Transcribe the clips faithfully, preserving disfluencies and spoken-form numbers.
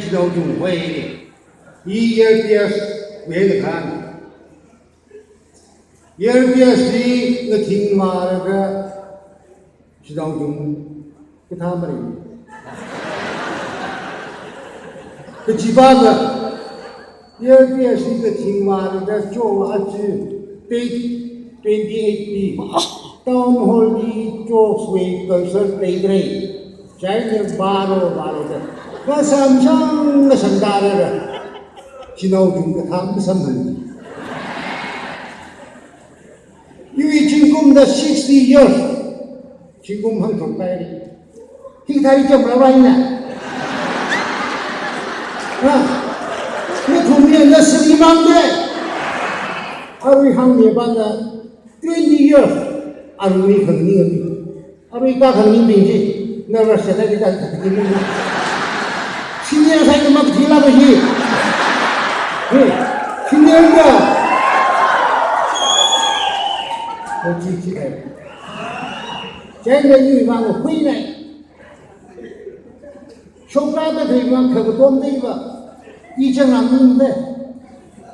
Chinaochung hoi. I L P S wui eina khan. I L P S li ngathing vālaga chinaochung kathā maring. Kachipāva, I L P S li ngathing vālaga cho achi, date twenty-eight li Town Hall li cho sui concert leidalei. Chieina vālu, vālu da. Kasam sang, kasam dara da. Chinaochung kathā masamphang. Iwui zingkumda sixty years. Zingkum hāngthuklāk kahai. Hithāda chāmra vaina. Ha? Nathumli nursery mang de. Arui hāngmi bana twenty years. Arui khanganing ami. Arui kakhanganingmi chi. Nervous sāda kida kida. Senior sāda makathila ba hi. He. Senior da. Ko chi chi da. Chieina iwui vang huinai. Shokra da theiva, khakatom theiva. I chang ram nung de.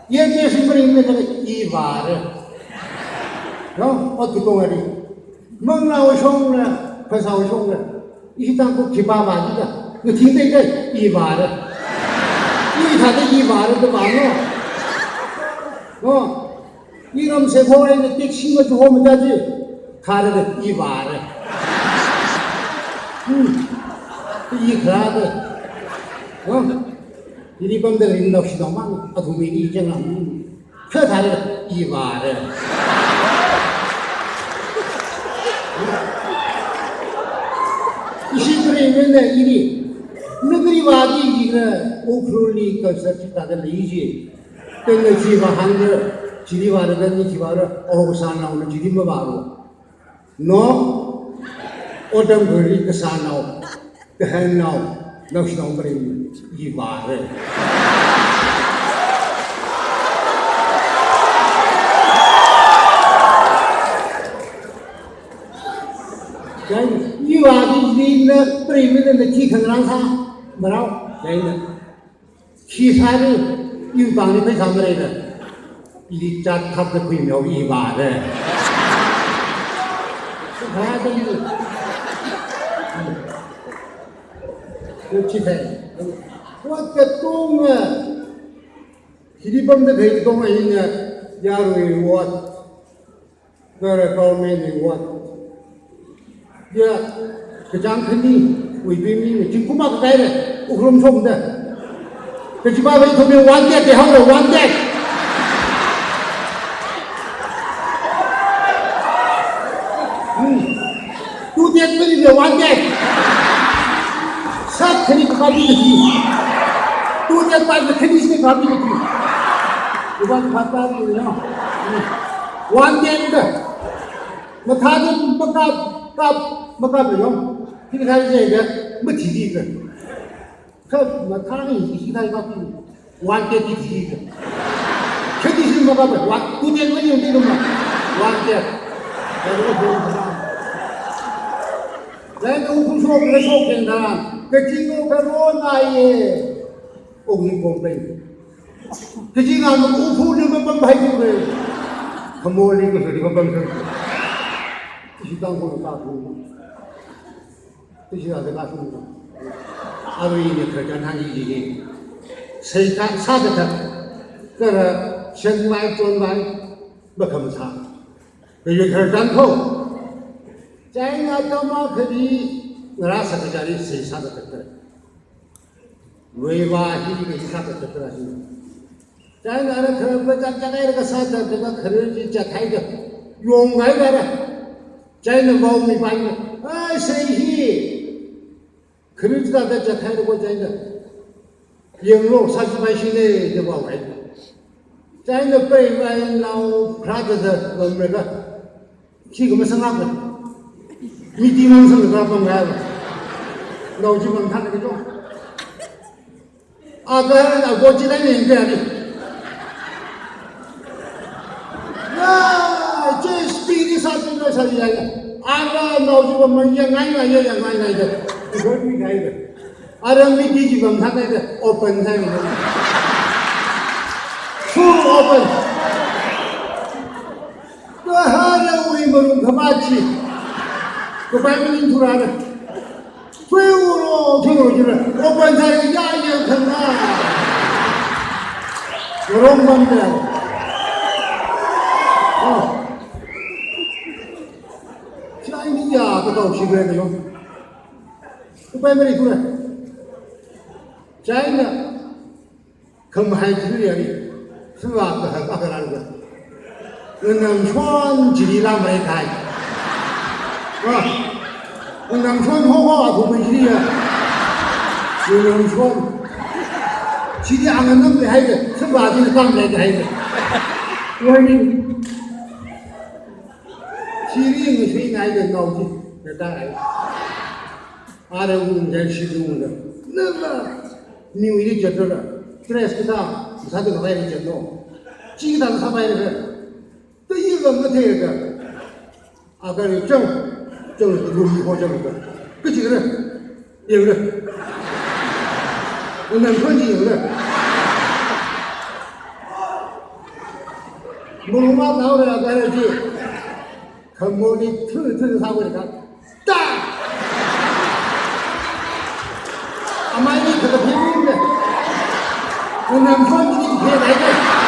Yen te shim ring ne kala i vāra. No, ot katong ari. Manglāwui shongna, phasāwui shongna. I Tangkhul khipā vāki da. Ngathing teitei i vāra. I thāda i vāra da vā no. No. Iram se khorei na tik sing ma chu ho ma da ji. Thāda da i vāra. Hmm. I kharā da. No. Hili pamda ringda shidao mang, athumli i chang ram. Kha thāda i vāra. Ishi kare mene ili. Nagari vāki gira Ukhrulli concert thāda leiji. Tengna chi vāhāngda, chili vāra, ni chi vāra, oh, kasānaona chili mavālu. No, otam gari kasānao, kahānnao, naoshinao maring, i vāra. Chieina, i vāki ni na, maring na na chi khangarān sā, marao, chieina. Khi sāri, iwui pāngli pheisā maleida. Ili chat thapda khuimiao i vāra. Sāda i. Ko chi thei. Ot katonga. Hili pamda thei katonga ina yarui ot. Kara government wui ot. Ya, kachāng khani, wui bing mi, zingkum akha kahaira, Ukhrul shomda. Kachipā vai thumei wanted, de haoda wanted. Hmm. Two dead mani de wanted. Sat khani kapapi kaji. Two dead pa khani si kapapi kaji. Iwan pata ni no. Hmm. Wanted da. Mathāda makap, kap, makap la yong. Hithāda jiakha, mathili ka. Kha mathāli hithāda kap. Wanted hithili ka. Khadi si makap, wa, two dead mani yong de ma. Wanted. Then Ukhrul shok, la shok keng da. Kachiko karo na ye. Ungni complain. Kaji ngam Ukhrulli mapam hai jure. Khamorli kashurli mapam jure. Ishi Tangkhul ka khu. Ishi āda ka khu. Arui ina khararchan hāngki ji. Seikha sāda thā. Kara shanvai chonvai. Makhamashā. Kayur khararchan kho. Chieina atam akhali ngarā sākazāli seisāda thā. Loiva hi kasāda thāda hi. Chieina ara khararchan chāngai kasāda thāda kharar chi chathaida. Yongai da ra. Chieina vaomi paina. Ai, sei hi. Kharar chithāda chathai ko chieina. Yanglo, sāchipai shine, da vaohai. Chieina peivainao kharā da da, lomreka. Chi kama sangak na. Miti mang sang ka pang kaya ba. Nao chi mang thang ka chong. Aga na go chi na ning ka ni. Na, chi speed ni sa chi na sa ya ya. Aga nao chi mang ya ngai ngai ya ya ngai ngai da. Go ni ngai da. Arang mi ki ji bang thang kai de open thang ni. Full open. Kha hara wui marum kamachi. Kapai mi ning thura de. Tui uro, tui uro, tui uro. Open thang ya ya thang na. Rong bang de. Oh. China ya ka tau shi de yo. Kapai mi ning thura. China. Khamahai chili yari, sāva kahak akaran ka. Nganamshon chili lam rai kai. Ah, nganamshon ho ho athum chili ya. Nganamshon. Chili anganam le hai ka, sāva chili tam le hai ka. Warning. Chili ngasui ngai ka nau chi, na ta hai. Ara wung jan shi wung da. Nava. Miwui ni jatra da. Dress kathā, sāda khavai ni jatno. Chi kathā sāpai da. Ta yi gam na thei da. Aga ni chang, chang da lum ho chang da. Kachi da. Yang da. Nganamshon chi yang da. Mulu ma nao da aga ni chi. Khamoni thu thu sāpai da. Ta! Amai ni kata phim de. Nganamshon ni phim de.